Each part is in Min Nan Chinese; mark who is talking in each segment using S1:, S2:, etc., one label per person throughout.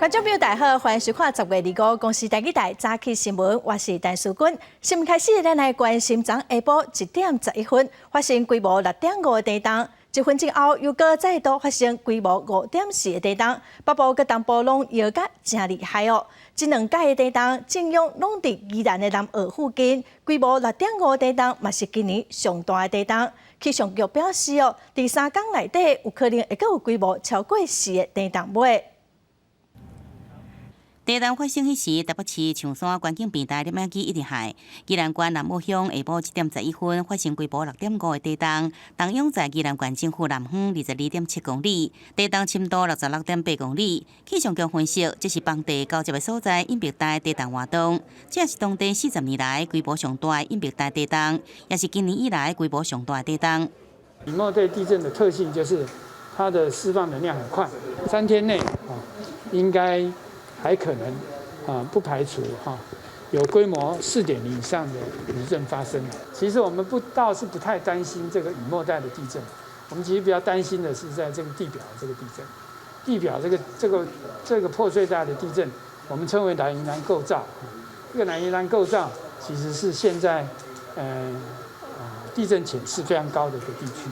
S1: 觀眾朋友大家好，歡迎收看10月25公視台語台早起新聞，我是陳淑君。新聞開始，咱來關心昨下晡1點11分發生規模6.5的地動，一分鐘後又閣再度發生規模5.4的地動，北部佮東部攏搖甲誠厲害哦。這兩擺的地動震央攏佇宜蘭的南澳附近，規模6.5的地動嘛是今年上大的地動。氣象局表示哦，佇3工內底有可能會閣有規模超過4的地動尾。
S2: 地動發生彼時，台北市象山觀景平台攝影機一直翕。宜蘭縣南澳鄉下晡1點11分發生規模6.5的地動，動央在宜蘭縣政府南方22.7公里，地動深度66.8公里。氣象局分析，這是崩地交接的所在隱蔽帶地動活動，這是當地40年來規模上大的隱蔽帶地動，也是今年以來規模上大的地動。
S3: 隱沒帶地震的特性就是它的釋放能量很快，3天內啊應該還可能啊，不排除哈有規模4.0以上的餘震發生。其實我們不倒是不太擔心這個隱沒帶的地震，我們其實比較擔心的是在這個地表這個地震，地表這個破碎帶的地震，我們稱為南宜蘭構造。這個南宜蘭構造其實是現在地震潛勢非常高的一個地區。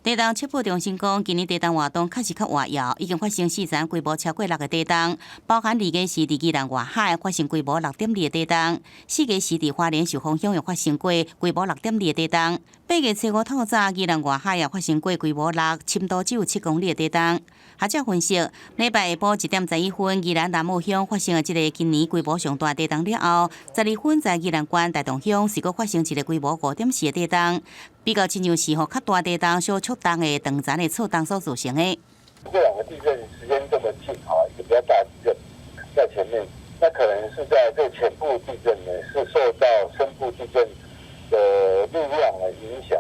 S2: 地動測報中心講，今年地動活動確實較活躍，已經發生四場規模超過6的地動，包含2月時佇宜蘭外海發生規模6.2的地動，4月時佇花蓮壽豐鄉也發生過規模6.2的地動，8月初五透早宜蘭外海也發生過規模6、深度只有7公里的地動。學者分析，禮拜下晡1點11分，宜蘭南澳鄉發生的這个今年規模上大地動了後，12分在宜蘭縣大同鄉是閣發生一个規模5.4的地動，比較親像是予較大地動所觸動的斷層的錯動所造成的。
S4: 這兩個地震時間這麼近啊，一個比較大地震在前面，那可能是在這個淺部地震呢，是受到深部地震的力量來影響，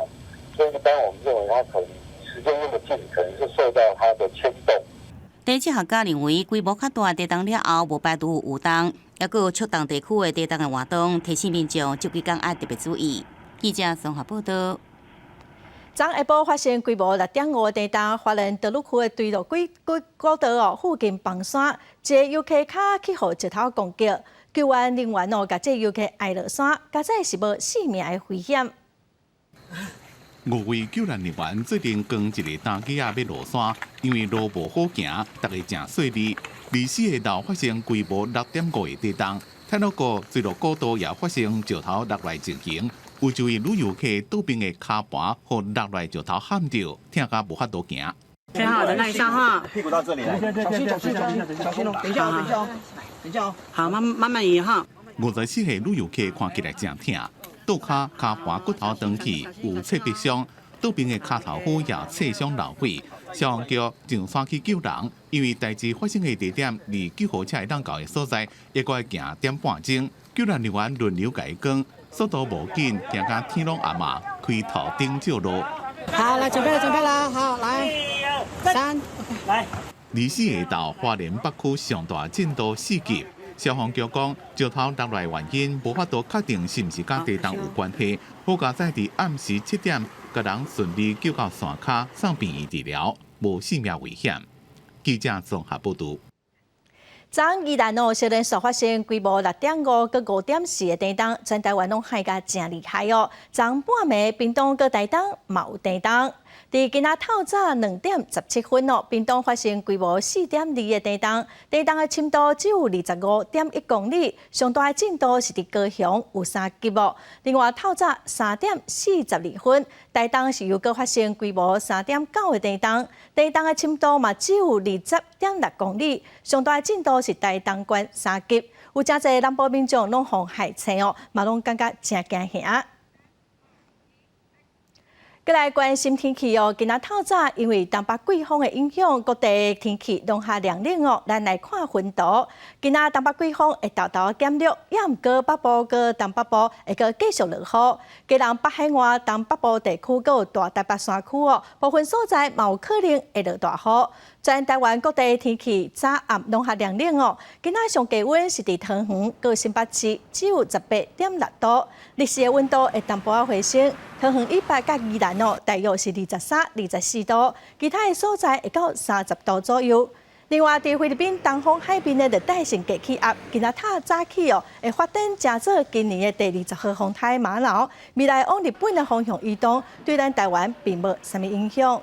S4: 所以一般我們認為它可能時間那麼近，可能是受到它的牽動。
S2: 地質學家認為，規模較大地動了後，無排除有動，抑閣有觸動地區的地動的活動，提醒民眾這幾工愛特別注意。記者綜合報道。
S1: 昨下晡發生規模6.5的地動，花蓮德魯區的墜落軌古道哦附近崩山，一个遊客跤去予石頭攻擊，救援人員哦共這个遊客爣落山，佳哉是無性命的危險。
S5: 五位救援人員做陣扛一个擔機仔欲落山，因為路無好行，逐家誠細膩。24下晝發生規模6.5的地動，太魯閣墜落古道也發生石頭落來情形，有一位女遊客倒爿的跤盤予落來石頭撼著，疼甲無法度行。
S6: 先好，等一下哈，
S7: 屁股到這裡來，小心小心小心小心哦，等一下哦，等一下哦，等一下哦，
S6: 好，慢慢慢移哈。
S5: 54歲女遊客看起來誠疼。倒跤跤盤骨頭斷去，有切割傷；倒爿的跤頭夫也切傷流血。消防局上山去救人，因為代誌發生的地點離救護車會當到的所在，抑閣愛行點半鐘。救援人員輪流共伊扛，速度無緊，行甲天攏暗啊，開頭頂照路。
S6: 好，來準備準備啦，好，來，三，
S7: 來。
S5: 24下晝，花蓮北區上大震度4級。消防局講，石頭落來原因無法度確定是毋是佮地動有關係。好佳哉佇暗時7點，共人順利救到山跤，送病院治療，無性命危險。記者綜合報導。
S1: 昨宜蘭哦，接連續發生規模6.5佮5.4的地動，全台灣攏撼甲誠厲害哦。昨半暝，屏東佮台東嘛有地動。佇今仔透早2點17分哦，屏東發生規模4.2的地動，地動的深度只有25.1公里，上大的震度是佇高雄有3級哦。另外透早3點42分，台東是又閣發生規模3.9的地動，地動的深度嘛只有20.6公里，上大的震度是台東縣3級。有誠濟南部民眾攏予害青哦，嘛攏感覺誠驚嚇。閣來關心天氣哦，今仔透早因為東北季風的影響，各地天氣攏較涼冷哦。咱來看溫度，今仔東北季風會沓沓減弱，也毋過北部佮東北部會閣繼續落雨。基隆北海岸、東北部地區閣有大台北山區哦，部分所在嘛有可能會落大雨。全台灣各地天氣早暗攏較涼冷哦。今仔上低溫是佇桃園佮新北市，只有18.6度，日時的溫度會淡薄仔回升。桃園以北佮宜蘭哦，大約是23、24度，其他的所在會到30度左右。另外，佇菲律賓東方海邊的熱帶性低氣壓，今仔透早起哦，會發展成做今年的第20號風颱瑪瑙，未來往日本的方向移動，對咱台灣並無啥物影響。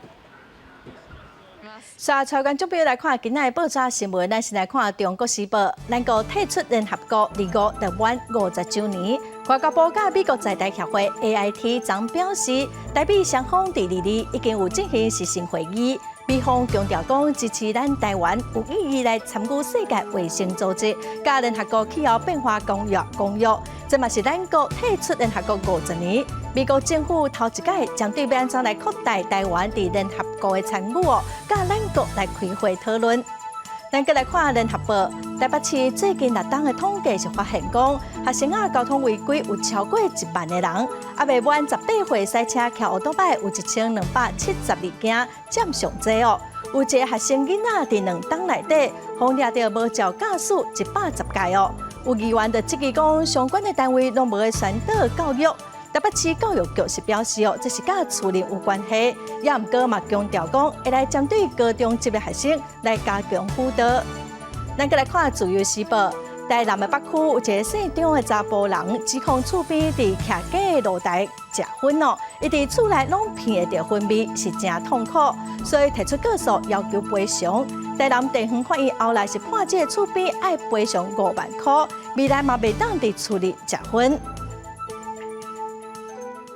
S1: 煞帶觀眾朋友來看今仔的報紙新聞，咱先來看《中國時報》，咱國退出聯合國二五就滿50週年，外交部佮美國在台協會 AIT 昨表示，台美雙方佇二二已經有進行視訊會議。美方強調講支持咱台灣有意義來參與世界衛生組織佮聯合國氣候變化公約，這嘛是咱國退出聯合國50年。美國政府頭一擺針對欲按怎來擴大台灣佇聯合國的參與哦，佮咱國來開會討論。咱閣來看聯合報，台北市最近六冬的統計是發現講，學生仔交通違規有超過1萬個人，猶未滿18歲駛車騎歐多擺有1272件，佔上濟哦。有一个學生囡仔佇2冬內底，予掠著無照駕駛110屆哦。有議員就質疑講，相關的單位攏無咧宣導教育。台北市教育局是表示哦，這是佮厝齡有關係，也毋過嘛強調講，會來針對高中級的學生來加強輔導。咱閣來看《自由時報》，台南的北區有一个姓張的查埔人，指控厝邊佇徛架的露台食薰哦，伊佇厝內攏鼻會著薰味，是誠痛苦，所以提出告訴要求賠償。台南地方法院後來是判這个厝邊愛賠償5萬箍，未來嘛袂當佇厝裡食薰。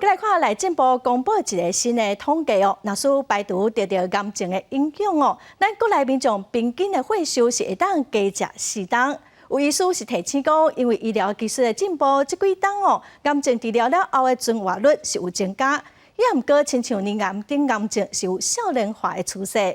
S1: 閣來看內政部公布一个新的統計哦，若使排除得著癌症的影響哦，咱國內民眾平均的歲壽是會當加食4冬。有醫師是提醒講，因為醫療技術的進步，這幾冬哦，癌症治療了後的存活率是有增加，也毋過親像乳癌等癌症是有少年化的趨勢。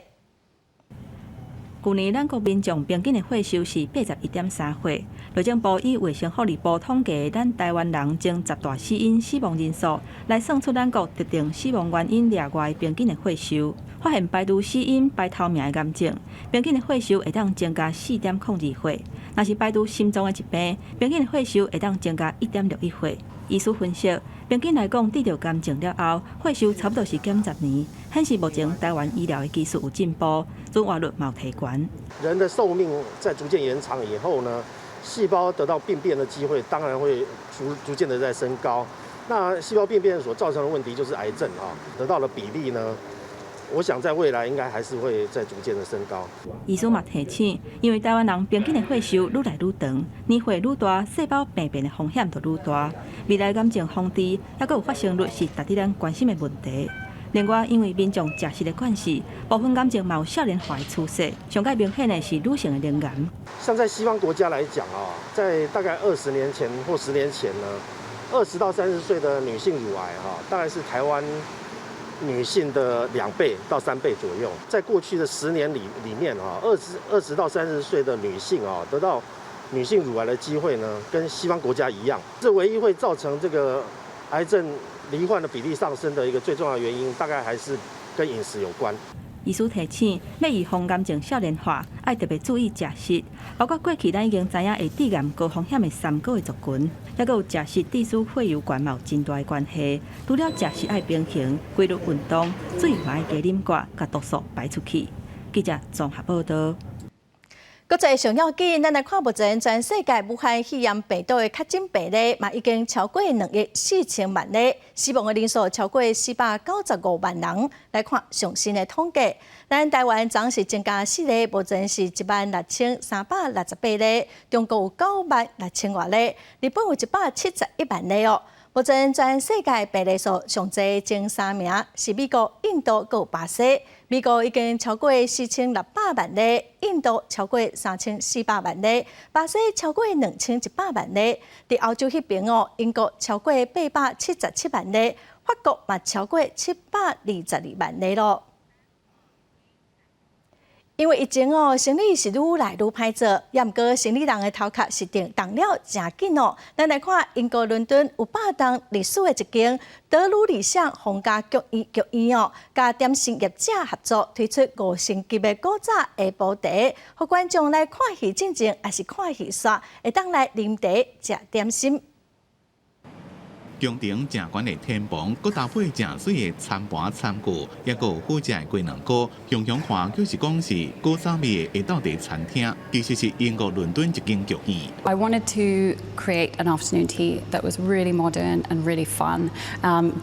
S8: 舊年咱國民眾平均的歲壽是81.3歲。內政部以衛生福利部統計，咱台灣人前10大死因死亡人數，來算出咱國特定死亡原因掠外平均的歲壽，發現排除死因排頭名的癌症，平均的歲壽會當增加4.02歲；若是排除心臟的疾病，平均的歲壽會當增加1.61歲。醫師分析，平均來講，得著癌症了後，歲壽差不多是減10年，顯示目前台灣醫療的技術有進步，存活率嘛有提懸。
S9: 人的壽命在逐漸延長以後呢，細胞得到病變的機會當然會逐逐漸的在升高。那細胞病變所造成的問題就是癌症啊，得到的比例呢，我想在未來應該還是會再逐漸的升高。
S8: 醫師嘛提醒，因為台灣人平均的歲壽愈來愈長，年歲愈大，細胞病變的風險就愈大。未來癌症防治猶閣有發生率是值得咱關心的問題。另外，因為民眾食食的關係，部分癌症嘛有少年化的趨勢，上蓋明顯的是女性的乳癌。
S9: 像在西方國家來講啊，在大概20年前或10年前呢，20到30歲的女性乳癌哈，大概是台灣女性的2倍到3倍左右。在過去的10年裡面啊，20到30歲的女性啊，得到女性乳癌的機會呢，跟西方國家一樣。這唯一會造成這個癌症罹患的比例上升的一個最重要原因，大概還是跟飲食有關。
S8: 醫師提醒，欲預防癌症少年化，愛特別注意食食，包括過去咱已經知影會致癌高風險的三高的族群，猶閣有食食致使血油懸嘛有真大的關係。除了食食愛平衡、規律運動、水嘛愛加啉寡，共毒素排出去。記者綜合報道。
S1: 國際上要緊，咱來看目前全世界武漢肺炎病毒的確診病例嘛已經超過2億4千萬例，死亡的人數超過495萬人。來看上新的統計，咱台灣昨是增加四例，目前是16,368例，中國有9萬6千外例，日本有171萬例哦。目前全世界病例數上濟前三名是美國、印度閣有巴西。美國已經超過4600萬例，印度超過3400萬例，巴西超過2100萬例。佇歐洲彼邊哦，英國超過877萬例，法國嘛超過722萬例囉。因為疫情哦，生理是愈來愈歹做，也毋過生理人的頭殼是定動了誠緊哦。咱來看英國倫敦有百冬歷史的一間德魯里巷皇家劇院哦，佮點心業者合作推出五星級的古早下晡茶，予觀眾來看戲進前，抑是看戲煞，會當來啉茶食點心。
S5: 工程誠懸的天棚，閣搭配誠媠的餐盤餐具，抑閣有好食的雞卵糕，雄雄看就是講是古早味的下晝茶餐廳，其實是英國倫敦一間劇院。
S10: I wanted to create an afternoon tea that was really modern and really fun,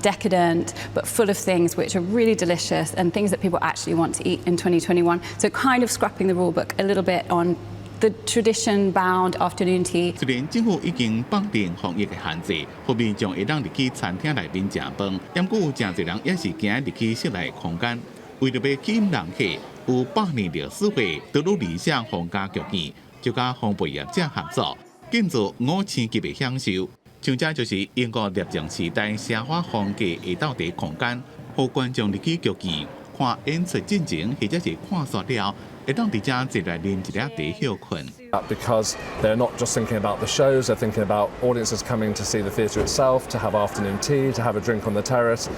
S10: decadent, but full of things which are really delicious and things that people actually want to eat in 2021. So kind of scrapping the rule book a little bit on the tradition-bound afternoon tea.
S5: 雖然政府已經放定防疫的限制，予民眾會當入去餐廳內面食飯，毋過有誠濟人也是驚入去室內空間。為著欲吸引人客，有百年歷史的德魯理想皇家劇院就佮烘焙業者合作，建造五星級的享受。像這就是英國獵將時代奢華風格下晝茶空間，予觀眾入去劇院看演出進前，或者是看煞了，會當佇遮坐來啉一粒茶歇睏。
S11: Because they're not just thinking about the shows, they're thinking about audiences coming to see the theatre itself, to have afternoon tea, to have a drink on the terrace.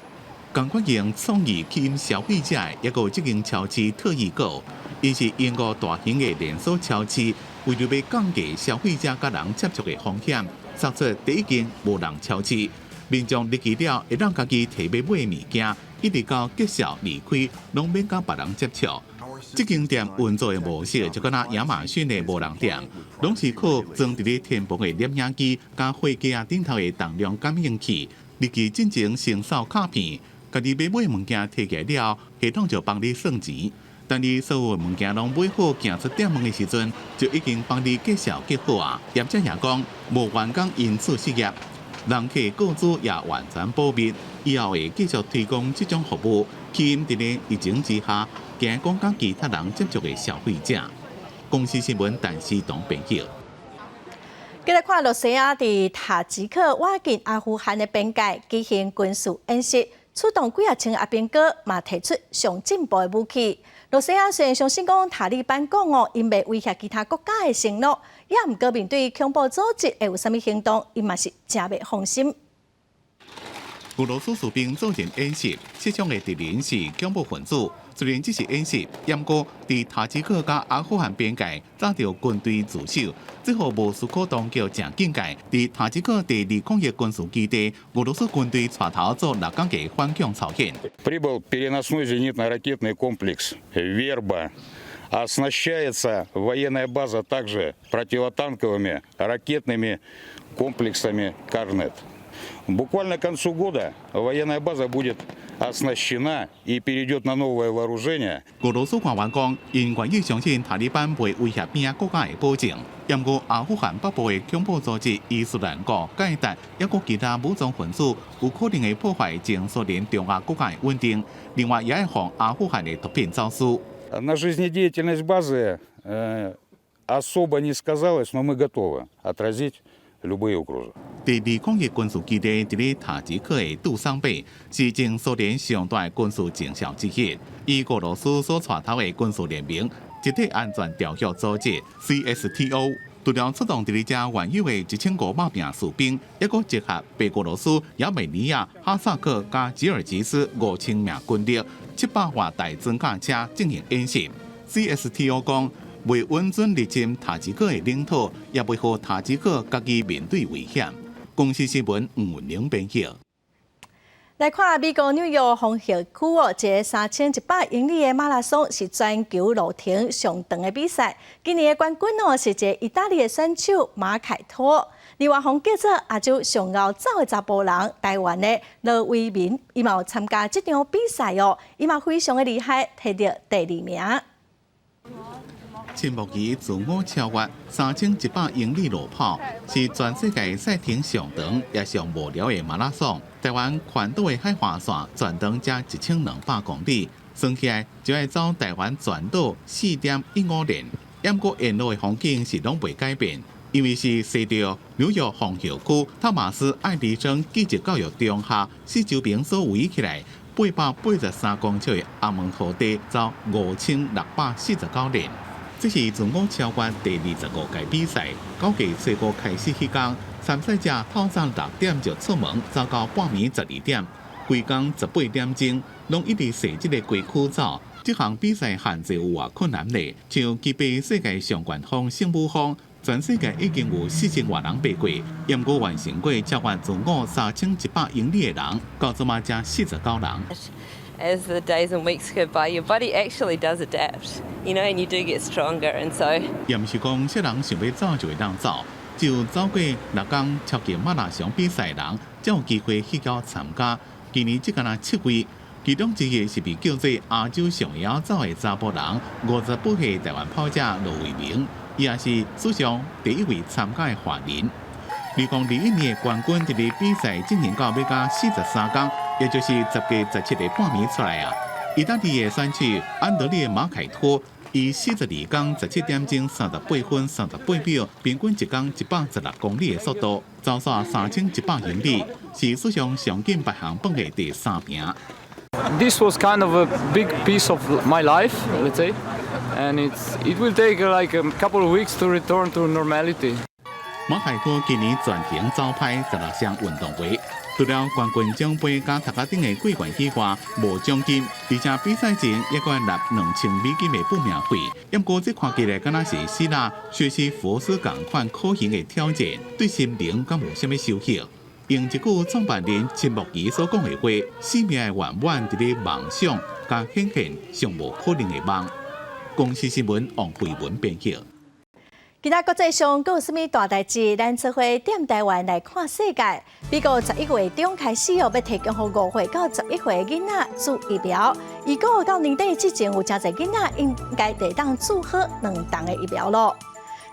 S5: 仝款用創意吸引消費者的，抑閣有這間超市特異購，伊是英國大型的連鎖超市，為著欲降低消費者佮人接觸的風險，殺出第一間無人超市。民眾入去了，會當家己提欲買的物件，一直到結數離開，攏免佮別人接觸。這間店運作的模式就敢若亞馬遜的無人店，攏是靠裝佇咧天棚的攝影機佮貨架頂頭的重量感應器，入去進前先掃卡片，家己欲買物件提起來了，系統就幫你算錢。當你所有物件攏買好，行出店門的時陣，就已經幫你結數結好啊。業者也講，無員工因此失業，人客個資也完全保密，以後會繼續提供這種服務，吸引佇咧疫情之下，驚講佮其他人接觸的消費者。公視新聞陳思彤編輯。
S1: 繼續看，羅西亞佇塔吉克倚近阿富汗的邊界舉行軍事演習，出動幾仔千阿兵哥，嘛提出上進步的武器。羅西亞雖然相信講塔利班講哦，𪜶袂威脅其他國家的承諾，也毋過面對恐怖組織會有啥物行動，𪜶嘛是誠袂放心。
S5: 俄羅斯士兵做陣演習，設想的敵人是恐怖分子。雖然這是演習，毋過佇塔吉克佮阿富汗邊界遭著軍隊自首，這予莫斯科當局誠警戒。佇塔吉克第二空域軍事基地，俄羅斯軍隊帶頭做六工的反恐操演。
S12: Прибыл переносной зенитно-ракетный комплекс «Верба». Оснащается военная база также противотанковыми ракетными комплексами «Корнет». Буквально к концу года военная база будет оснащена и перейдет на новое вооружение.
S5: 俄羅斯官員講，𪜶願意相信塔利班袂威脅邊仔國家的保證。毋過阿富汗北部的恐怖組織伊斯蘭國、蓋達，抑閣其他武裝分子，有可能會破壞前蘇聯中亞國家的穩定。另外，也會防阿富汗的毒品走私。
S12: На жизнедеятельность базы особо не сказалось, но мы готовы отразить любые угрозы.
S5: 第二空域軍事基地佇咧塔吉克的杜桑貝，是前蘇聯上大軍事成效之一。以俄羅斯所帶頭的軍事聯盟集體安全條約組織 CSTO，除了出動佇咧遮原有的1500名士兵，抑閣集合白俄羅斯、亞美尼亞、哈薩克佮吉爾吉斯5000名軍力，700外台裝甲車進行演習。CSTO 講，袂允准入侵塔吉克的領土，也袂予塔吉克家己面對危險。公視新聞吳文玲編譯。
S1: 來看美國紐約風雪區哦，一个3100英里的馬拉松是全球路程上長的比賽。今年的冠軍哦是一个意大利的選手馬凱托。另外，予叫做亞洲上𠢕走的查埔人，台灣的羅威民，伊嘛有參加這場比賽哦，伊嘛非常的厲害，摕著第二名。
S5: 秦牧儀自我超越3100英里路跑，是全世界賽程上長也上無聊的馬拉松。台灣環島的海岸線全長才1200公里，算起來就愛走台灣全島4.15年。毋過沿路的風景是攏袂改變，因為是踅著紐約風雪區湯馬斯愛迪生技職教育中學四周邊所圍起來883公尺的阿門河堤，走5649里。這是自我超越第25屆比賽，9月初五開始彼工，參賽者透早6點就出門，走到半暝12點，規工18點鐘，攏一直踅這个街區走。這項比賽限制有偌困難呢？像擊敗世界上懸峰聖母峰，全世界已經有4000外人爬過，毋過完成過超越自我3100英里的人，到這馬才49人。
S13: As the days and weeks go by, your body actually does adapt, and you do get stronger, and so.
S5: 也毋是講啥人想欲走就會當走，只有走過6工超級馬拉松比賽的人，才有機會去到參加。今年只干焦七位，其中之一是被叫做亞洲上會曉走的查埔人，58歲台灣跑者羅偉明，伊也是史上第一位參加的華人。2021年的冠軍佇咧比賽進行到欲加43工，也就是10月17日半暝出來啊。意大利的選手安德烈馬凱托以42工17點鐘38分38秒，平均一工116公里的速度，走煞3100英里，是史上上緊排行榜的第三名。
S14: This was kind of a big piece of my life, let's say, and it will take like a couple of weeks to return to normality.
S5: 馬凱托今年全程走歹16項運動會，除了冠軍獎盃佮頭殼頂的桂冠以外，無獎金，而且比賽前猶閣愛納2000美金的報名費。毋過這看起來敢若是希臘薛西弗斯仝款可行的挑戰，對心靈敢有啥物收穫？用一句創辦人陳木儀所講的話：生命的圓滿佇咧夢想佮顯現上無可能的夢。公視新聞王慧文編輯。
S1: 今仔國際上閣有啥物大代誌？咱做伙踮台灣來看世界。美國11月中開始哦，欲提供予5歲到11歲囡仔注疫苗。預估到年底之前，有誠濟囡仔應該會當注好兩劑的疫苗囉。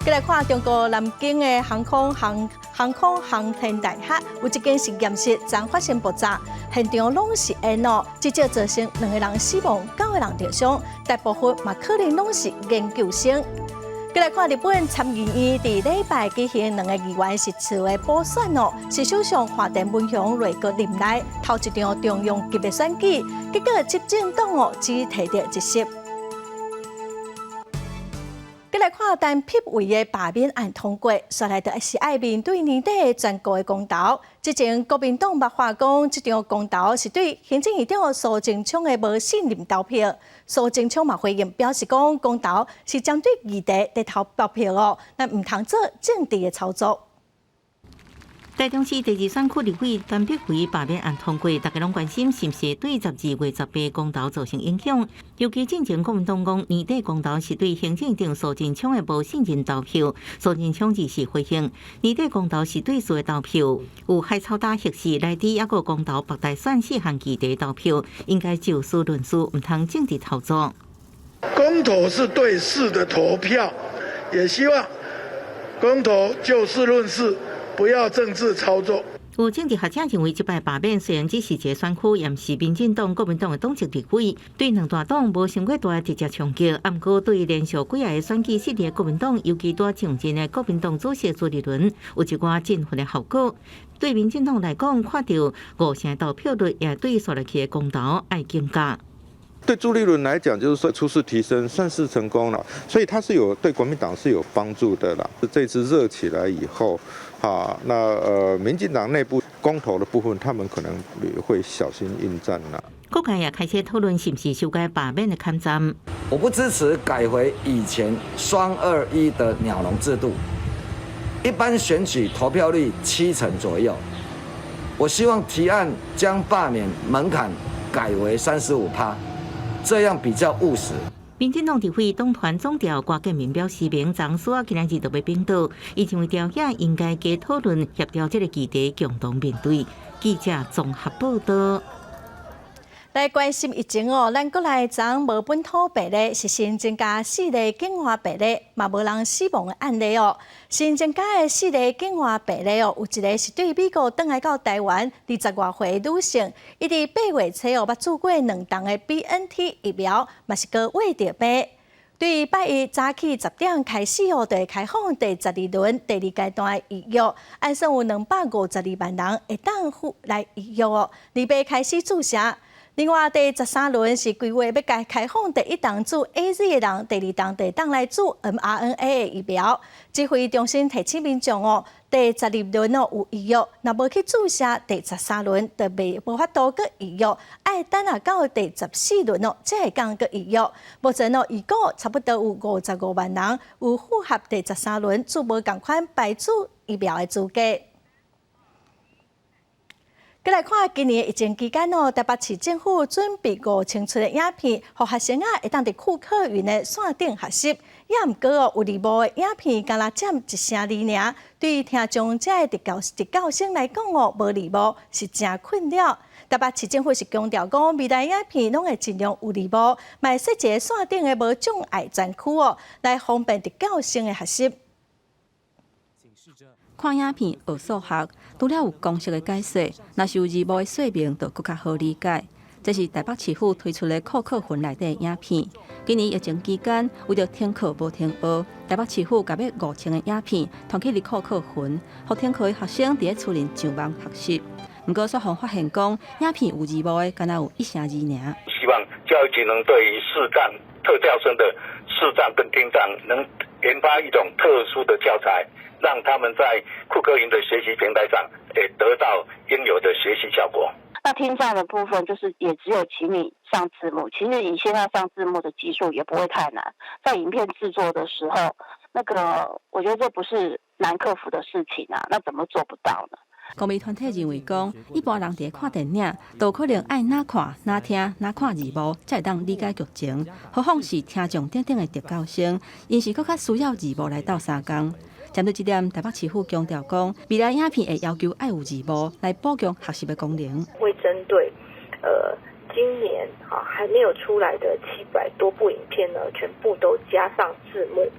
S1: 閣來看中國南京的航空航天大學有一間實驗室，昨發生爆炸，現場攏是煙哦，至少造成兩個人死亡，九個人著傷，大部分嘛可能攏是研究生。閣來看日本參議院佇禮拜舉行兩個議員席次的補選哦，是首相岸田文雄內閣任內頭一場中央級的選舉，結果執政黨哦只提著一席。閣來看陳柏惟的罷免案通過，紲來就是愛面對年底的全國的公投。之前國民黨捌話講，這場公投是對行政院長蘇貞昌的無信任投票。蘇貞昌嘛回應表示講，公投是針對議題佇投票哦，咱毋通做政治的操作。
S2: 台中市第二選區立委陳柏惟罷免案通過，大家攏關心是毋是對12月18公投造成影響。尤其進前國民黨講年底公投是對行政院長蘇貞昌的無信任投票，蘇貞昌二四回應，年底公投是對事的投票，有海草礁核四內地抑閣公投北大選四項議題投票，應該就事論事，毋通政治操作。
S15: 公投是對事的投票，也希望公投就事論事。不要政治操作。
S2: 有政治學者認為，這擺罷免雖然只是一個選區，也毋是民進黨、國民黨的黨籍立委，對兩大黨無傷過大的直接衝擊。毋過對連續幾個選舉失利的國民黨，尤其拄上任的國民黨主席朱立倫，有一寡振奮的效果。對民進黨來講，看著五成投票率，也對紲落去的公投愛警覺。
S16: 對朱立倫來講，就是說初試啼聲，算是成功了，所以他是有對國民黨是有幫助的啦。這次熱起來以後，啊，那民進黨內部公投的部分，他們可能也會小心應戰啦。
S2: 各界也開始討論是毋是修改罷免的坎站。
S17: 我不支持改回以前雙二一的鳥籠制度，一般選舉投票率7成左右。我希望提案將罷免門檻改為35趴。這樣比較務實。
S2: 民進黨立委黨團總召郭建明表示，明張書啊，今仔日就欲反桌，伊認為朝野應該加討論協調這個議題，共同面對。記者綜合報道。
S1: 來關心疫情哦，咱國內昨無本土病例，是新增加四例境外病例，嘛無人死亡的案例哦。新增加的四例境外病例哦，有一个是對美國轉來到台灣20外歲女性，伊佇8月初哦，捌注過兩劑的 BNT 疫苗，嘛是閣穢著病。對拜一早起10點開始哦，就會開放第12輪第二階段的預約，按算有252萬人會當赴來預約哦。禮拜開始注射。另外，第十三輪是規劃欲共開放第一筒注 AZ 的人，第二筒就會當來注 mRNA 的疫苗。指揮中心提醒民眾哦，第十二輪哦有預約，若無去注射第十三輪，就袂無法度閣預約，愛等啊到第十四輪哦，才會當閣預約。目前哦，預估差不多有55萬人有符合第十三輪注無仝款排注疫苗的資格。閣來看今年疫情期間哦，台北市政府準備5000出的影片，予學生仔會當佇庫克雲的線頂學習。也毋過哦，有字幕的影片敢若佔一成二爾，對聽障遮的特教生來講哦，無字幕是誠困擾。台北市政府是強調講，未來影片攏會盡量有字幕，嘛會設一个線頂的無障礙專區哦，來方便特教生的學習。
S8: 看影片學數學，除了有公式的解說，若是有字幕的說明，就閣較好理解。這是台北市府推出的庫克雲內底影片。今年疫情期間，為著停課無停學，台北市府共買5000個影片，傳去佇庫克雲，予停課的學生佇咧厝裡上網學習。毋過，煞予發現講，影片有字幕的，敢若有一成二爾。
S4: 希望教育局能對於視障特教生的視障跟聽障，能研發一種特殊的教材。讓他們在庫克雲的學習平台上，會得到應有的學習效果。
S18: 那聽障的部分，就是也只有請你上字幕。其實以現在上字幕的技術也不會太難，在影片製作的時候，那個我覺得這不是難克服的事情啊，那怎麼做不到呢？
S8: 公民團體認為講，一般人佇咧看電影，都可能愛若看、若聽、若看字幕，才會當理解劇情。何況是聽障等等的特教生，𪜶是閣較需要字幕來鬥相共。針對這點，台北市府強調講，未來影片會要求愛有字幕來補強學習的功能。
S19: 會針對今年啊還沒有出來的700多部影片呢，全部都加上字幕。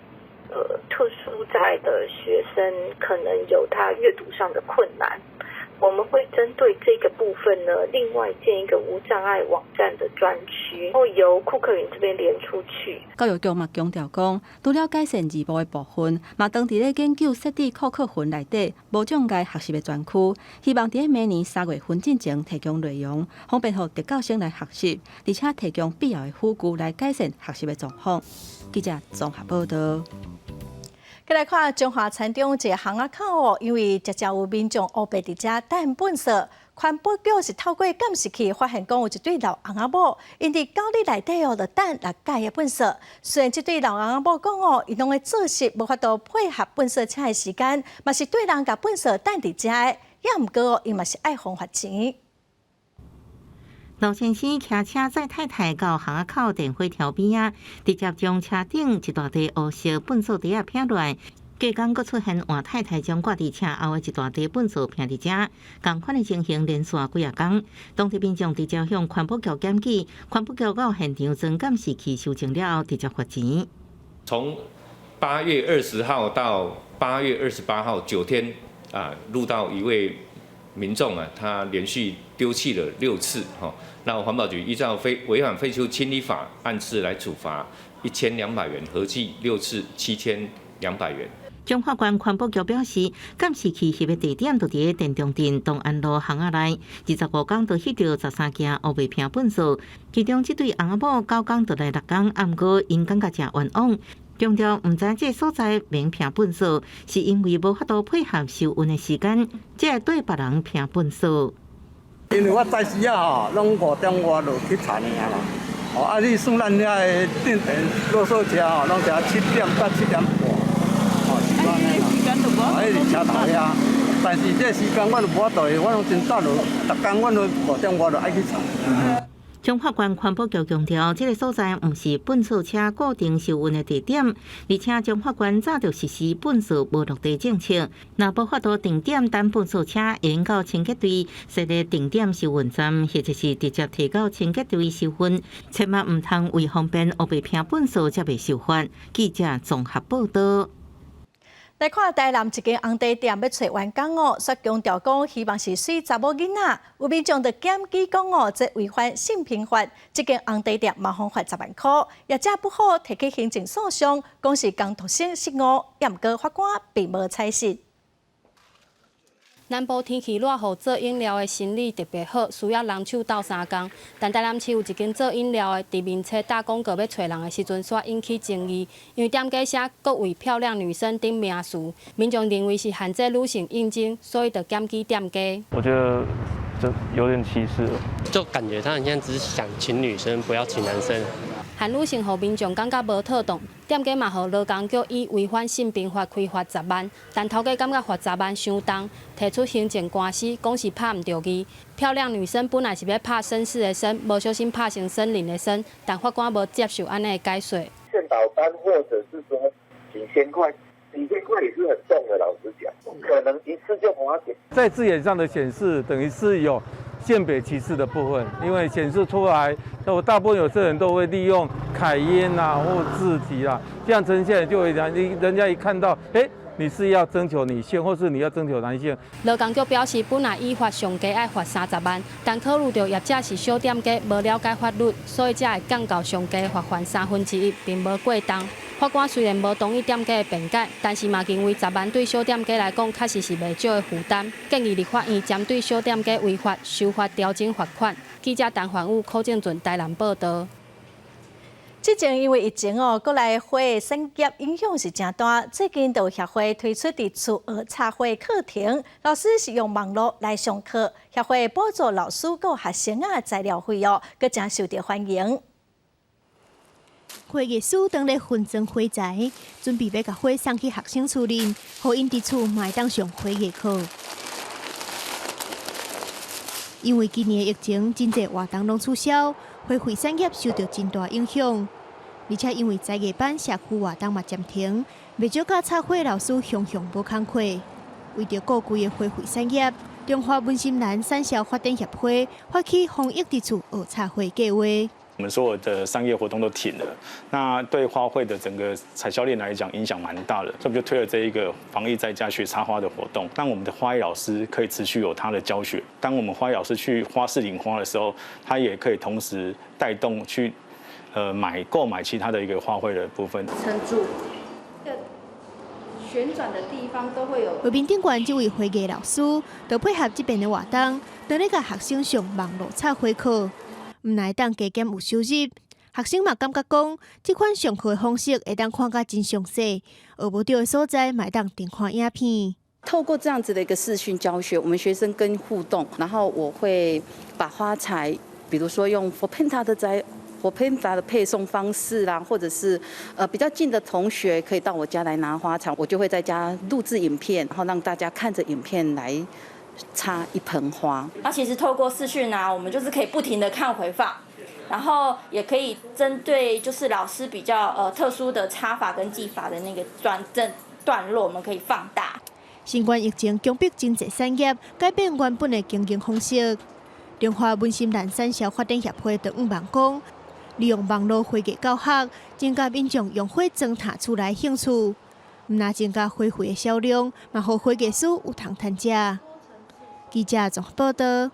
S19: 特殊障礙的學生可能有他閱讀上的困難，我們會針對這個部分呢，另外建一個無障礙網站的專區，然後由庫克雲這邊連出去。
S8: 教育局嘛強調講，除了改善字幕的部分，嘛當佇咧研究設置庫克雲內底無障礙學習的專區，希望佇咧明年3月份進前提供內容，方便予特教生來學習，而且提供必要的輔具來改善學習的狀況。記者綜合報道。
S1: 閣來看彰化田中一个巷仔口哦，因為常常有民眾烏白佇遮擲糞埽，環保局是透過監視器發現，講有一對老翁仔某，𪜶佇9日內底哦，就擲六擺的糞埽。雖然這對老翁仔某講哦，𪜶攏會做穡，無法度配合糞埽車的時間，嘛是對人共糞埽擲佇遮的，也毋過哦，𪜶嘛是愛予罰錢。
S20: 老先生騎車載太太到巷仔口電火柱邊仔，直接將車頂一大袋烏色糞埽袋仔撇落來。隔工閣出現換太太將掛佇車後的一大袋糞埽撇佇遮，仝款的情形連續幾仔工。當地民眾直接向環保局檢舉，環保局到現場裝監視器搜證了後，直接罰錢。
S21: 從8月20號到8月28號9天啊，錄到一位民眾啊，他連續丟棄了6次，哈，那環保局依照非違反廢棄物清理法，按次來處罰1200元，合計6次7200元。
S20: 彰化縣環保局表示，監視器翕的地點就佇咧田中鎮東安路巷仔內，25工就翕著13件烏白撇糞埽，其中這對翁仔某9工就來6工，毋過𪜶感覺誠冤枉。強調毋知這个所在免撇糞埽，是因為無法度配合收運的時間，才會對別人撇糞埽。
S22: 因為我早時仔吼，攏5點外就去田爾啦。哦，啊，你算咱遐的鎮田垃圾車吼，攏才7點到7點半，哦，是按呢啦。啊，彼佇車頭遐，但是這時間我就無法度，我攏真早就，逐工阮都5點外就愛去田。
S20: 彰化縣環保局強調，這个所在毋是糞埽車固定收運的地點，而且彰化縣早就實施糞埽無落地政策，若無法度定點等糞埽車，會用到清潔隊設立定點收運站，或者是直接提交清潔隊收運，千萬毋通為方便烏白撇糞埽才袂受罰。記者綜合報道。
S1: 來看台南一間紅茶店欲揣員工哦，煞強調講希望是媠查某囡仔，有民眾就檢舉講哦，這違反性平法，這間紅茶店嘛予罰10萬箍，業者不服提起行政訴訟，講是工讀生失誤，也毋過法官並無採信。
S3: 南部天氣熱，予做飲料的生理特別好，需要人手鬥相共。但台南市有一間做飲料的，佇面冊打廣告欲揣人的時陣，煞引起爭議，因為店家寫各位漂亮女生等名詞，民眾認為是限制女性應徵，所以就檢舉店家。
S6: 我覺得這有點歧視，
S23: 就感覺他好像只是想請女生，不要請男生。
S3: 限女性，予民眾感覺無妥當，店家嘛予勞工局以違反性平法開罰10萬，但頭家感覺罰十萬傷重，提出行政官司，講是拍毋著字。漂亮女生本來是欲拍紳士的紳，無小心拍成森林的森，但法官無接受按呢的解說。
S4: 健保單或者是說幾千塊，幾千塊也是很重的。老實講，不可能一次就花點。
S24: 在字眼上的顯示，等於是有性別歧視的部分，因為顯示出來，那我大部分有些人都會利用楷音啊或字體啊，這樣呈現就會人家一看到，欸，你是要徵求女性，或是你要徵求男性？
S3: 勞工局表示，本來依法上低愛罰30萬，但考慮到業者是小店家，無了解法律，所以才會降到上低罰鍰1/3，並無過重。法官雖然無同意店家的辯解，但是嘛認為十萬對小店家來講確實是袂少的負擔，建議立法院針對小店家違法修法調整罰款。記者陳凡武、柯正俊台南報導。
S1: 之前因為疫情哦，國內花產業影響是誠大。最近就協會推出佇厝學插花課程，老師是用網路來上課，協會補助老師佮學生仔材料費哦，閣誠受著歡迎。
S25: 花藝師當咧分裝花材，準備欲共花送去學生厝裡，予𪜶佇厝嘛會當上花藝課。因為今年疫情，真濟活動攏取消，花卉產業受著真大影響。而且因為才藝班、社區活動嘛暫停，袂少佮插花老師雄雄無工課。為著顧規个花卉產業，中華文心蘭產銷發展協會發起防疫佇厝學插花計畫。
S26: 我們所有的商業活動都停了，那對花卉的整個產銷鏈來講影響蠻大的，所以我們就推了這一個防疫在家學插花的活動，讓我們的花藝老師可以持續有他的教學。當我們花藝老師去花市領花的時候，他也可以同時帶動去，購買其他的一個花卉的部分。
S27: 撐住。旋轉的地方都會有。
S25: 畫面頂懸這位花藝老師，就配合這遍的活動，當咧共學生上網路插花課。毋但會當加減有收入，學生嘛感覺講，這款上課的方式會當看甲真詳細，學無著的所在嘛會當重看影片。
S27: 透過這樣子的一個視訊教學，我們學生跟互動，然後我會把花材，比如說用 foodpanda 的配送方式啦，或者是比較近的同學可以到我家來拿花材，我就會在家錄製影片，然後讓大家看着影片來插一盆花。
S28: 那其實透過視訊啊，我們就是可以不停的看回放，然後也可以針對就是老師比較特殊的插法跟技法的那個段落，我們可以放大。
S25: 新冠疫情強迫真濟產業改變原本的經營方式。中華文心蘭產銷發展協會就向望講，利用網路花藝教學，增加民眾用花裝塔厝內興趣，毋但增加花卉的銷量，嘛予花藝師有通趁食。記者綜合報導。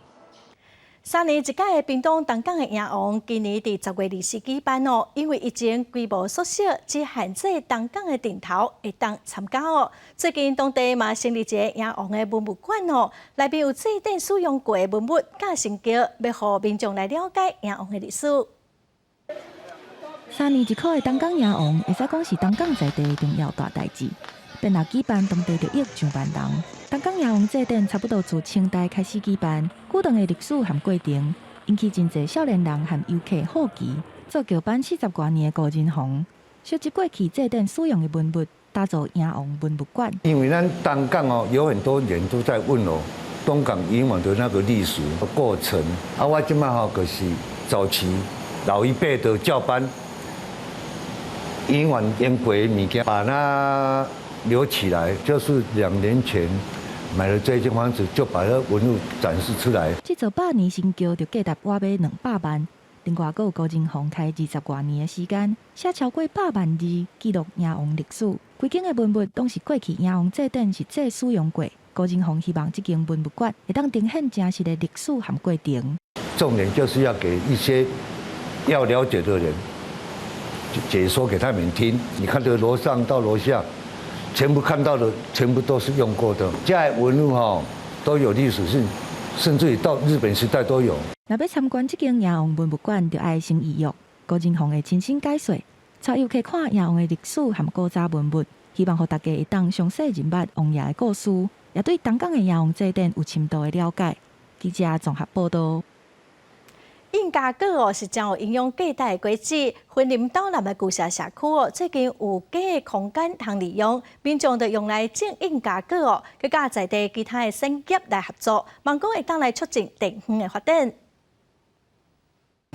S1: 3年一屆的屏東東港的迎王，今年佇10月20舉辦哦。因為疫情規模縮小，只限制東港的陣頭會當參加哦。最近當地嘛成立一个迎王的文物館哦，內面有祭典使用過的文物佮神轎，欲予民眾來了解迎王的歷史。
S29: 3年一考的東港迎王，會使講是東港在地的重要大代誌。遍若舉辦，當地就約上萬人。東港迎王祭典差不多自清代開始舉辦，久長的歷史和過程，引起真濟少年人和遊客好奇。做轎班40外年的高仁宏，收集過去祭典使用的文物，打造迎王文物館。
S30: 因為咱東港哦，有很多人都在問我東港迎王的那個歷史過程。啊，我這擺吼就是早期老一輩的轎班迎王用過的物件，把它留起來，就是2年前買了這間房子，就把它文物展示出來。
S29: 這座百年神轎就價值倚欲200萬。另外，閣有高仁宏開20外年的時間，寫超過100萬字記錄迎王歷史。規間的文物攏是過去迎王祭典實際使用過。高仁宏希望這間文物館會當呈現真實的歷史和過程。
S30: 重點就是要給一些要了解的人解說給他們聽。你看這個樓上到樓下，全部看到的全部都是用過的。這文物吼，都有歷史性，甚至於到日本時代都有。
S29: 若欲參觀這間贏王文物館，就愛先預約。郭仁宏會親身解說，帶遊客看贏王的歷史和古早文物，希望予大家會當詳細認捌王爺的故事，也對東港的贏王祭典有深度的了解。記者綜合報道。
S1: 印加果哦是真有營養價值的果子，雲林斗南的舊社社區哦，最近有加的空間通利用，民眾就用來種印加果哦，閣佮在地其他的產業來合作，望講會當來促進地方的發展。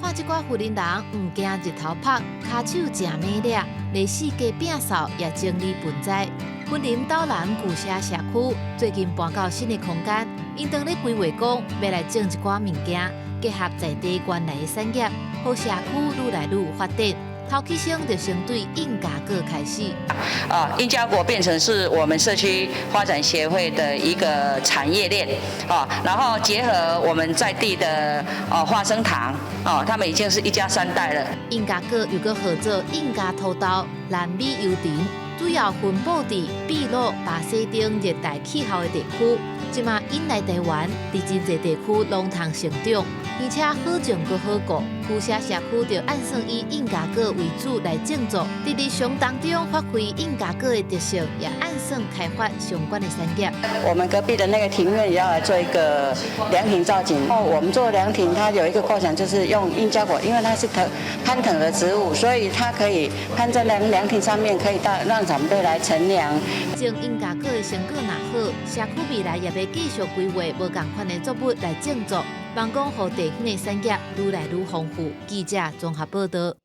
S5: 看這寡雲林人毋驚日頭曝，跤手誠猛掠，螺絲雞摒掃也整理盆栽。雲林斗南舊社社區最近搬到新的空間，𪜶當咧規劃講欲來種一寡物件，結合在地原來的產業，予社區愈來愈有發展。頭起先就先對印加果開始。
S7: 啊，印加果變成是我們社區發展協會的一個產業鏈啊，然後結合我們在地的花生糖啊，他們已經是一家三代了。
S5: 印加果又閣號做印加土豆、南美油橙，主要分布佇秘魯、巴西等熱帶氣候的地區。這馬引來台灣，佇真濟地區攏通成長，而且好種閣好顧。舊社社區就按算以印加果為主來種植，佇日常當中發揮印加果的特色，也按算開發相關的產業。
S9: 我們隔壁的那個庭院也要來做一個涼亭造景。哦，我們做涼亭，它有一個構想，就是用印加果，因為它是藤攀藤的植物，所以它可以攀在涼亭上面，可以到讓長輩來乘涼。
S5: 種印加果的成果若好，社區未來也欲繼續規劃無仝款的作物來種植，望講予地方的產業愈來愈豐富。記者綜合報道。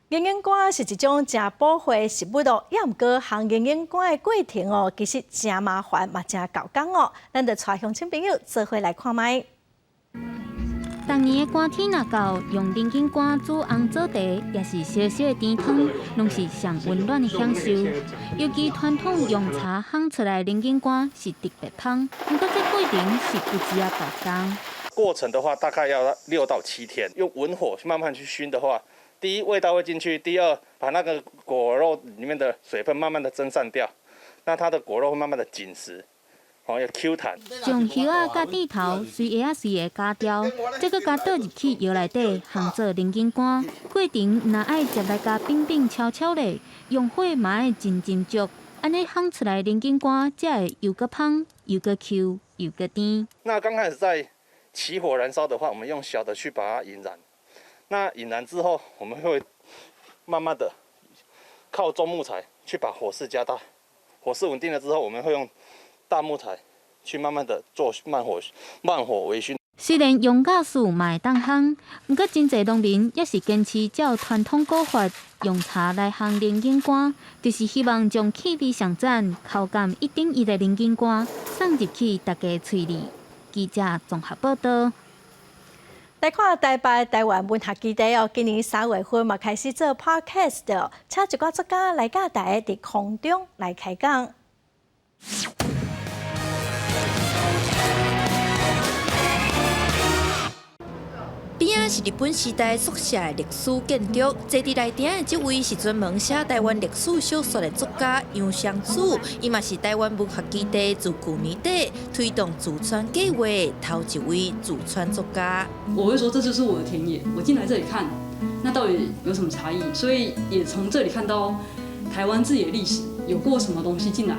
S1: 銀銀乾是一種誠寶貴的食物哦，也毋過烘銀銀乾的過程哦，其實誠麻煩嘛，誠猴工哦。咱就帶鄉親朋友做伙來看覓。
S10: 逐年的寒天若到，用龍井乾煮紅棗茶，抑是燒燒的甜湯，攏是上溫暖的享受。尤其傳統用柴烘出來的龍井乾是特別芳，毋過這過程是有一仔猴工。
S11: 過程的話，大概要6到7天，用文火慢慢去燻的話，第一味道會進去，第二把那個果肉裡面的水分慢慢的蒸散掉，那它的果肉會慢慢的緊實。哦，會 Q 彈。
S10: 將葉仔佮蒂頭隨葉仔隨個絞掉，再閣共倒入去窯內底烘做龍井乾。過程若愛捷來共反反敲敲咧，用火嘛愛真斟酌，按呢烘出來龍井乾才會又閣芳又閣 Q 又閣甜。
S11: 那剛開始在起火燃燒的話，我們用小的去把它引燃。那引燃之後，我們會慢慢的靠中木材去把火勢加大。火勢穩定了之後，我們會用大木材去慢慢的做慢火慢火微燻。
S10: 雖然用瓦斯嘛會當烘，毋過真濟農民猶是堅持照傳統古法，用柴來烘龍井乾，就是希望將氣味上讚、口感一等一的龍井乾送入去大家喙裡。記者綜合報道。
S1: 來看台北台灣文學基地哦，今年3月份嘛開始做 podcast，請一寡作家來佮大家佇空中來開講。
S12: 邊仔是日本時代宿舍的歷史建築，坐佇內頂的這位是專門寫台灣歷史小說的作家楊雙子，伊嘛是台灣文學基地自舊年底推動駐村計劃頭一位駐村作家。
S13: 我會說這就是我的田野，我進來這裡看，那到底有什麼差異？所以也從這裡看到台灣自己的歷史，有過什麼東西進來，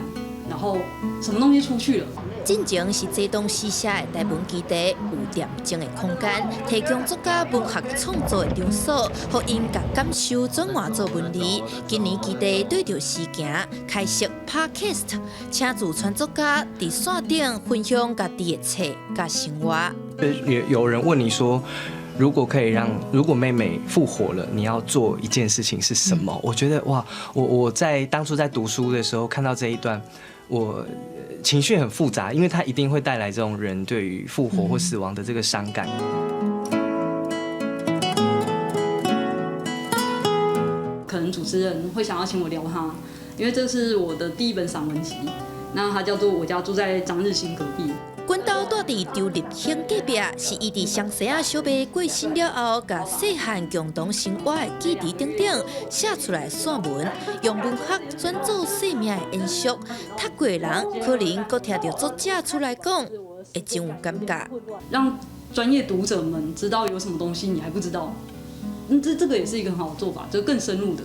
S13: 然後什麼東西出去了。
S12: 進前是這棟四社的台文基地，有恬靜的空間，提供作家文學創作的場所，予𪜶共感受轉換做文字。今年基地對著時行，開設 Podcast，請駐村作家佇線頂分享家己的冊佮生活。
S14: 也有人問你說，如果可以讓，如果妹妹復活了，你要做一件事情是什麼？我覺得哇，我在當初在讀書的時候看到這一段，我情緒很複雜，因為它一定會帶來這種人對於復活或死亡的這個傷感。
S13: 可能主持人會想要請我聊他，因為這是我的第一本散文集，那它叫做《我家住在張日新隔壁》。
S12: 阮兜住佇周立興隔壁，是伊佇雙生仔小妹過身了後，共細漢共同生活的記憶等等寫出來散文，用文學轉做生命的延續。讀過的人可能閣聽著作者出來講，會真有感覺。
S13: 讓專業讀者們知道有什麼東西你還不知道，嗯，這個也是一個很好的做法，就更深入的。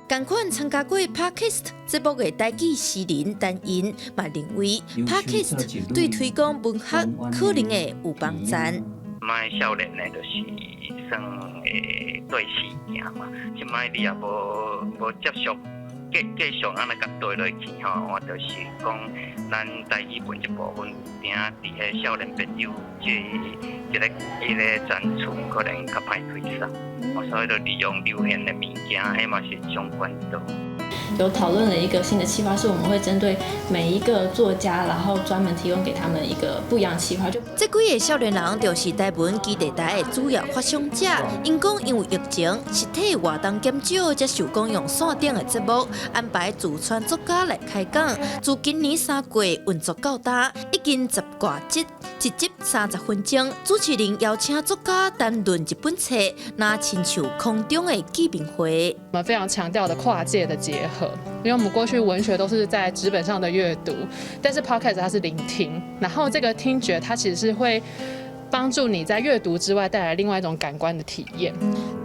S12: 仝款參加過 Podcast 節目的台語詩人陳茵嘛認為，Podcast 對推廣文學可能會有幫助。
S2: 擺少年的，就是算會對事件嘛，這擺你也無接觸，繼續按呢共對落去吼，我就是講咱台語文這部分，定佇彼少年朋友這個展出可能較歹推捒，所以就利用流行的物件，彼嘛是一種管道。
S8: 有討論了一個新的企劃，是我們會針對每一個作家，然後專門提供給他們一個不一樣的企劃。就
S12: 這幾个少年人就是台文基地台的主要發想者。𪜶講因為疫情，實體活動減少，才想講用線頂的節目安排駐村作家來開講。自今年3月運作到今，已經十外集，一集30分鐘。主持人邀請作家談論一本冊，若親像空中的見面會。
S15: 我們非常強調的跨界的結合，因為我們過去文學都是在紙本上的閱讀，但是 podcast 它是聆聽，然後這個聽覺它其實是會幫助你在閱讀之外帶來另外一種感官的體驗。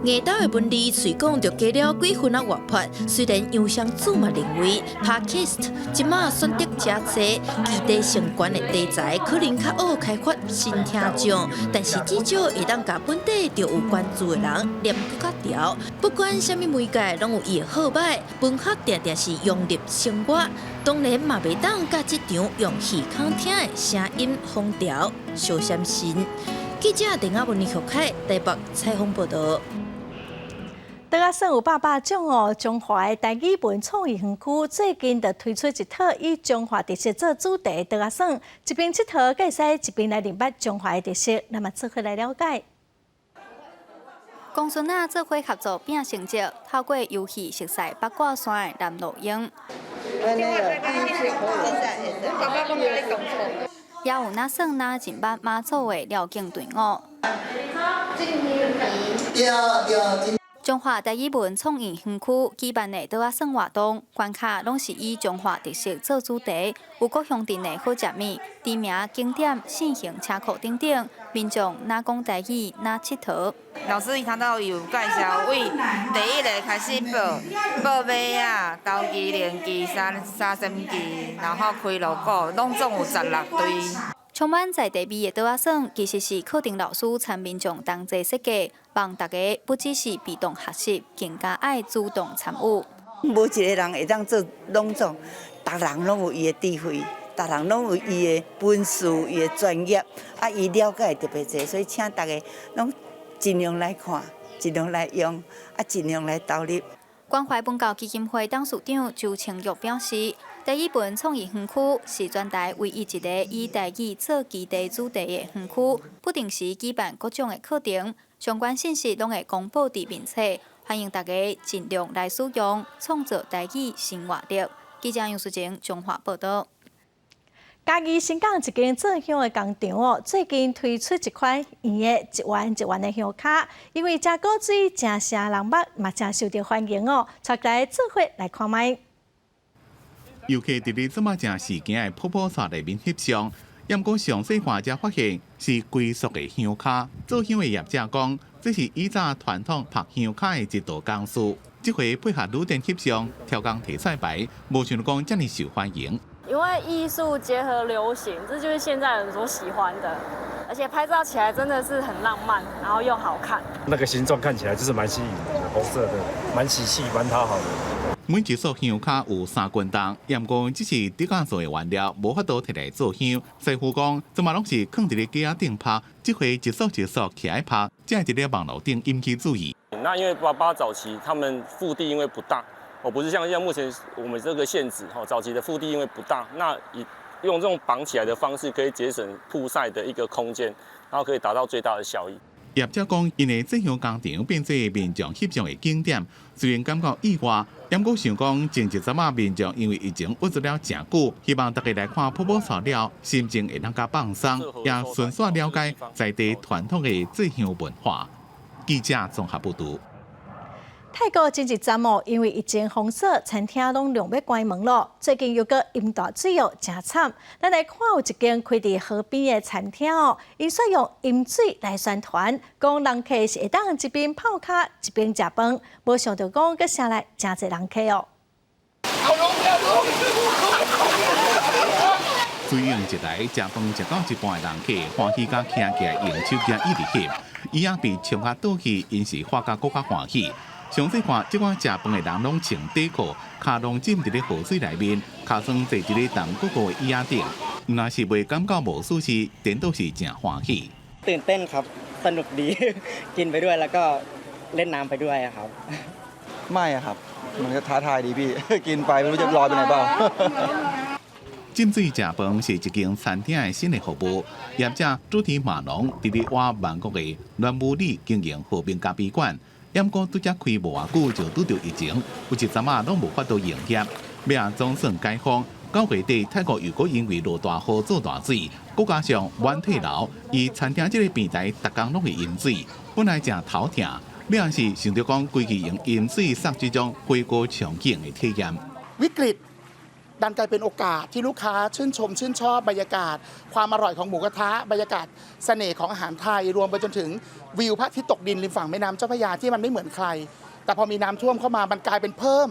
S12: 硬豆的文字雖講就加了幾分仔活潑，雖然楊湘子嘛認為 Podcast 這馬選擇誠濟，基地性懸的題材可能較好開發新聽眾，但是至少會當共本地就有關注的人連閣較牢。不管啥物媒介，攏有伊的好䆀，文學定定是融入生活，當然嘛袂當佮這場用耳孔聽的聲音風潮相閃身。記者鄧亞文、李學凱台北採訪報導。
S1: 桌仔耍有百百種哦，彰化的台語文創意園區最近就推出一套以彰化特色做主題的桌仔耍，一邊𨑨迌，閣會使一邊來認捌彰化的特色，咱嘛做伙來了解。
S16: 公孫仔做伙合作拼成績，透過遊戲熟悉八卦山的南路英。也有若耍若認捌媽祖的廖境隊伍。彰化台語文創意園區舉辦的桌仔耍活動，關卡攏是以彰化特色做主題，有各鄉鎮的好食物、知名景點、信型車庫等等，民眾若講台語，若𨑨迌。
S17: 老師頭拄有介紹，為第一个開始報報馬仔、投機、連機、三三機，然後開鑼鼓，攏總有16隊。
S16: 充滿在地味的桌仔耍，其實是課程老師參民眾同齊設計，望大家不只是被動學習，更加愛主動參與。
S18: 無一个人會當做攏總，逐人攏有伊的智慧，逐人攏有伊的本事、伊的專業，啊，伊了解特別濟，所以請大家攏盡量來看，盡量來用，啊，盡量來投入。
S16: 關懷文教基金會董事長周清玉表示，台語文創意園區是全台唯一一个以台語做基地主題的園區，不定時舉辦各種的課程，相關信息攏會公布佇面冊，歡迎大家盡量來使用，創造台語新活力。記者楊淑靜彰化報導。
S1: 嘉義新港一間做香的工廠哦，最近推出一款圓的一元一元的香跤，因為誠古錐、誠晟人捌，嘛誠受著歡迎哦。帶來做伙來看覓。
S19: 遊客佇咧這馬誠時間的泡泡冊內面翕相，毋過上細看才發現是龜縮的香跤。做香的業者講，這是以早傳統曝香跤的一道工序。這回配合旅店翕相，挑工提出牌，無想講遮爾受歡迎。
S20: 因為藝術結合流行，這就是現在人所喜歡的，而且拍照起來真的是很浪漫，然後又好看。
S21: 那個形狀看起來就是蠻吸引人的，紅色的，蠻喜氣，蠻討好的。
S19: 每一束香跤有3斤重，毋過這是竹仔做的原料，無法度提來做香。師傅講，這馬攏是囥佇咧架仔頂曝，這回一束一束起來曝，才會佇咧網路頂引起注意。
S22: 那因為爸爸早期他們腹地因為不大。哦，不是像現在目前我們這個限制，哈，早期的腹地因為不大，那以用這種綁起來的方式，可以節省曝曬的一個空間，然後可以達到最大的效益。
S19: 業者講，𪜶的製香工場變做民眾翕相的景點，雖然感覺意外，毋過想講前一陣仔民眾因為疫情鬱卒了誠久，希望大家來看泡泡蹻了，心情會當較放鬆，也順紲了解在地傳統的製香文化。記者綜合報導。
S1: 泰國前一陣哦，因為疫情封鎖，餐廳攏量欲關門囉。最近又閣淹大水哦，誠慘。咱來看有一間開佇河邊的餐廳哦，𪜶煞用淹水來宣傳，講人客是會當一邊泡跤一邊食飯，無想著講閣捎來誠濟人客哦。
S19: 水湧一來，食飯食到一半的人客歡喜甲徛起來用手機一直翕，椅仔被沖甲倒去，𪜶是發甲閣較歡喜。詳細看，這寡食飯的人攏穿短褲，跤攏浸佇咧河水內面，跤床坐佇咧澹鼓鼓的椅仔頂，毋但是袂感覺無舒適，顛倒是誠歡喜。
S3: ตื่นเต้นครับสนุกดีกินไปด้วยแล้วก็เล่นน้ำไปด้วยครับ
S4: ไม่ครับมันก็ท้าทายดีพี่กินไปไม่รู้จะลอยไปไหนเปล่า
S19: 浸水食飯是一間餐廳的新的服務，業者主題馬龍佇咧瓦曼國的暖武里經營和平咖啡館。毋過拄才開無偌久就拄著疫情，有一陣仔攏無法度營業，尾仔總算解封。9月底泰國又閣因為落大雨做大水，閣加上滿退流，伊餐廳這个平台逐工攏會淹水，本來誠頭疼，尾仔是想著講規氣用淹水送這種火鍋場景的體驗。
S6: วิกฤตดันกลายเป็นโอกาสที่ลูกค้าชื่นชมชื่นชอบบรรยากาศความอร่อยของหมูกระทะบรรยากาศเสน่ห์ของอาหารไทยรวมไปจนถึงวิวพระอาทิตย์ตกดินริมฝั่งแม่น้ำเจ้าพระยาที่มันไม่เหมือนใครแต่พอมีน้ำท่วมเข้ามามันกลายเป็นเพิ่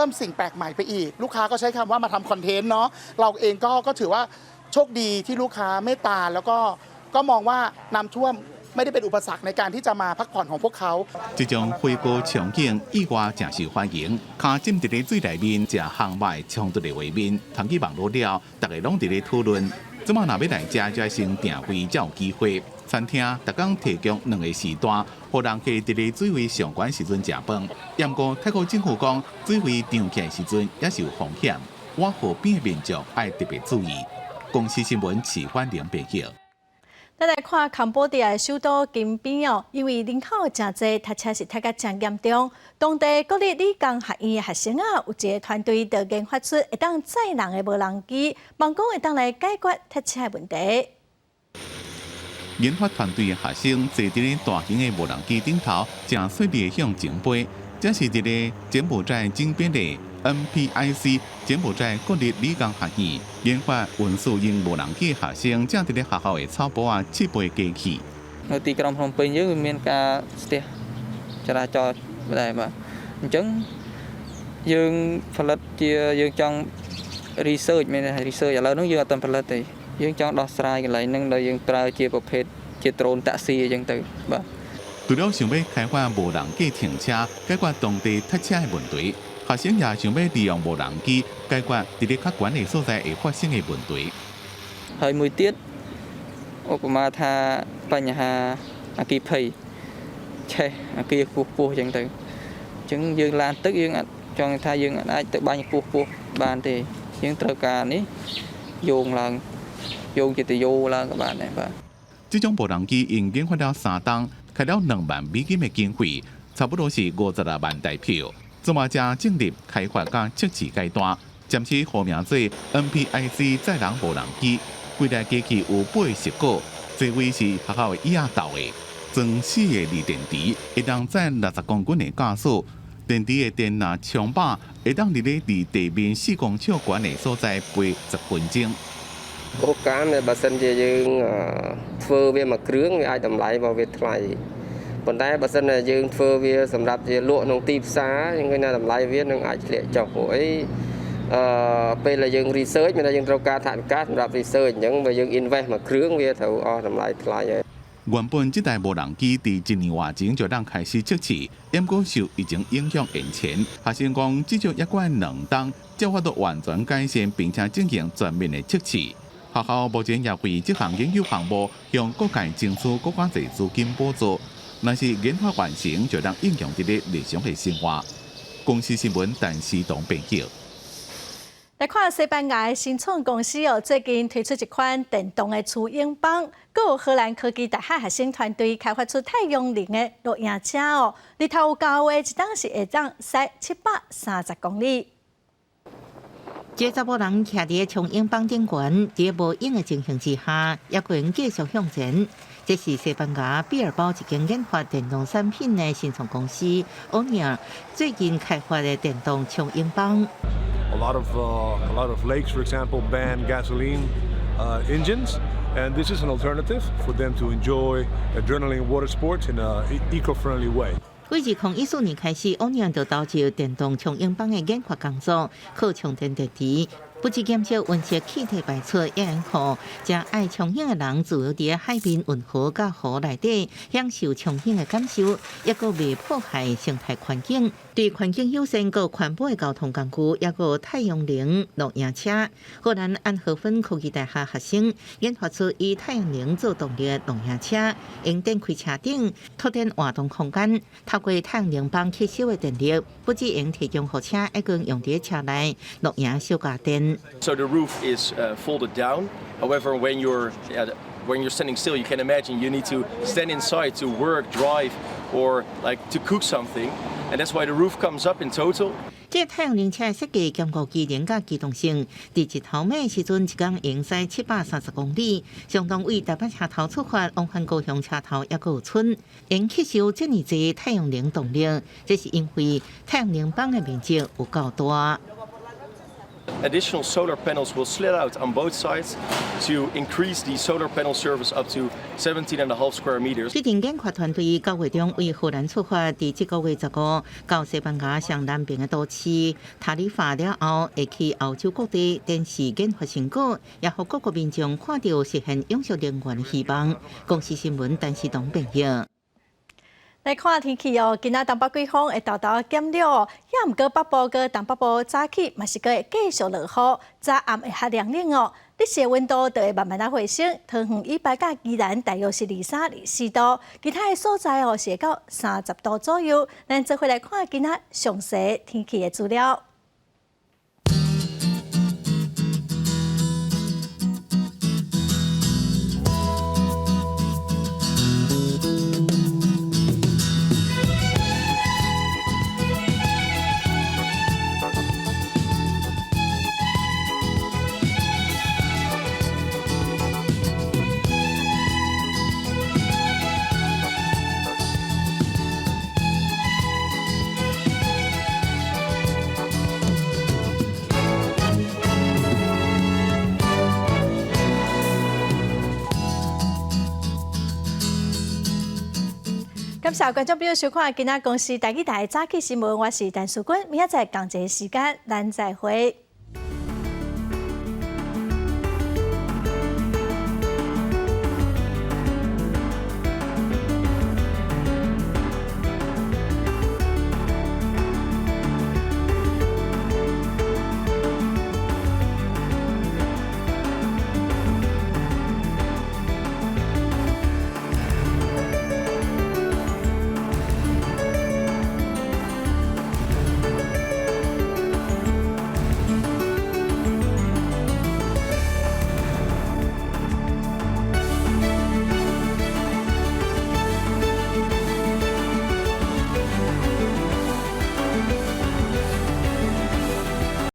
S6: มสิ่งแปลกใหม่ไปอีกลูกค้าก็ใช้คำว่ามาทำคอนเทนต์เนาะเราเองก็ถือว่าโชคดีที่ลูกค้าเมตตาแล้วก็มองว่าน้ำท่วมไม่ได้เป็นอุปสรรคในการที่จะมาพักผ่อนของพวกเขา
S19: 這種火鍋場景意外誠受歡迎，跤浸佇咧水內面食烘肉衝突的畫面，傳去網路了，逐家攏佇咧討論。這馬若欲來食，就愛先訂位才有機會。餐廳逐工提供兩个時段，予人客佇咧水位上懸時陣食飯。毋過泰國政府講，水位漲起來時陣也是有風險，倚河邊的民眾愛特別注意。公視新聞徐婉玲編譯。
S1: 咱來看柬埔寨的首都金邊哦，因為人口誠濟，塞車是塞甲誠嚴重。當地國立理工學院的學生啊，有一個團隊就研發出會當載人的無人機，望講會當來解決塞車的問題。
S19: 研發團隊的學生坐佇咧大型的無人機頂頭，誠順利的向前飛。這是佇咧柬埔寨金邊的 NPIC 柬埔寨國立理工學院研發運輸用無人機學生，正佇咧學校的草埔仔試飛機器。
S23: នៅទីក្រុងភ្នំពេញយើងវាមានការស្ទះចរាចរណ៍ដែរបាទអញ្ចឹងយើងផលិតជាយើងចង់ research មាន research ឥឡូវហ្នឹងយើងអត់ទាន់ផលិតទេយើងចង់ដោះស្រាយកន្លែងហ្នឹងដោយយើងប្រើជាប្រភេទជា drone taxi អញ្ចឹងទៅបាទ
S19: 除了想欲開發無人機停車解決當地塞車的問題，學生也想欲利用無人機解決佇咧較懸的所在會發生的問題。
S23: ហើយមួយទៀតឧបមាថាបញ្ហាអគ្គិភ័យឆេះអគារខ្ពស់ខ្ពស់អញ្ចឹងទៅអញ្ចឹងយើងឡានទឹកយើងអាចចង់ថាយើងអាចទៅបាញ់ខ្ពស់ខ្ពស់បានទេយើងត្រូវការនេះយោងឡើងយោងជាតយោឡើងក៏បានដែរបាទ
S19: 這種無人機𪜶研發了3冬，開了2萬美金的經費，差不多是56萬台票。這馬正進入開發佮測試階段，暫時號名做 NPIC 載人無人機，規台機器有80個，座位是學校的椅仔鬥的，裝四个鋰電池，會當載60公斤的駕駛。電池的電若充飽，會當佇咧離地面4公尺懸的所在飛10分鐘。
S24: គោលការណ៍បើសិនជាយើងធ្វើវាមួយគ្រឿងវាអាចតម្លៃរបស់វាថ្លៃប៉ុន្តែបើសិនជាយើងធ្វើវាសម្រាប់ជាលក់ក្នុងទីផ្សារយើងឃើញថាតម្លៃវានឹងអាចធ្លាក់ចុះព្រោះអីអឺពេលដែលយើង research មានតែយើងត្រូវការថវិកាសម្រាប់ research អញ្ចឹងបើយើង invest មួយគ្រឿងវាត្រូវអស់តម្លៃថ្លៃហើយ
S19: 原本這台無人機佇一年外前就當開始測試，毋過受疫情影響延前。學生講，至少猶閣2冬，才有法度完全改善，並且進行全面的測試。學校目前也為這項研究項目向各界爭取閣較濟資金補助，若是研發完成，就當應用佇咧日常的生活。公視新聞陳思東編輯。
S1: 來看西班牙的新創公司哦，最近推出一款電動的跙湧枋，閣有荷蘭科技大學學生團隊開發出太陽能的露營車哦，日頭有夠的，一冬是會當駛730公里。
S5: 這查某人徛佇衝湧枋頂懸，佇無影的情形之下，猶閣會繼續向前。這是西班牙畢爾包一間研發電動產品的新創公司 Owneer 最近開發的電動衝湧枋。
S7: A lot of lakes, for example, ban gasoline engines, and this is an alternative for them to enjoy adrenaline water sports in an eco-friendly way.
S5: 對2014年開始，Owneer 就投入電動衝湧枋的研發工作，靠充電電池，不只減少溫室氣體排出，也會予誠愛衝湧的人自由佇海邊、運河佮湖內底享受衝湧的感受，猶閣袂破壞生態環境。對環境友善、閣環保的交通工具，猶閣太陽能露營車。荷蘭安荷芬科技大學學生研發出以太陽能做動力的露營車，用電開車頂，拓展活動空間，透過太陽能板吸收的電力，不只會提供予車，還閣用佇車內露營小家電。
S9: So the roof is folded down. However, when you're standing still, you can imagine you need to stand inside to work, drive, or like to cook something, and that's why the roof comes up in total.
S5: 這太陽能車的設計兼顧機能佮機動性，佇日頭猛時陣，一工會駛730公里，相當對台北車頭出發，往返高雄車頭猶閣有賰，會吸收遮爾濟太陽能動力，這是因為太陽能板的面積有夠大。
S9: Additional solar panels will slide out on both sides to increase the solar panel surface up to 17.5 square meters.
S5: 這間研發團隊9月中對荷蘭出發，佇這個月15到西班牙上南邊的都市塔里法了後，會去歐洲各地展示研發成果，也予各國民眾看著實現永續能源的希望。公視新聞陳世東編譯。
S1: 來看天氣哦，今仔東北季風會沓沓減弱，也毋過北部佮東北部早起嘛是閣會繼續落雨，早暗會較涼冷哦。日時溫度就會慢慢仔回升，桃園以北佮宜蘭大約是23、24度，其他的所在哦是會到30度左右。咱做伙來看今仔詳細天氣的資料。感謝觀眾朋友收看今仔公視台語台早起新聞，我是陳淑君，明仔載仝一个時間，咱再會。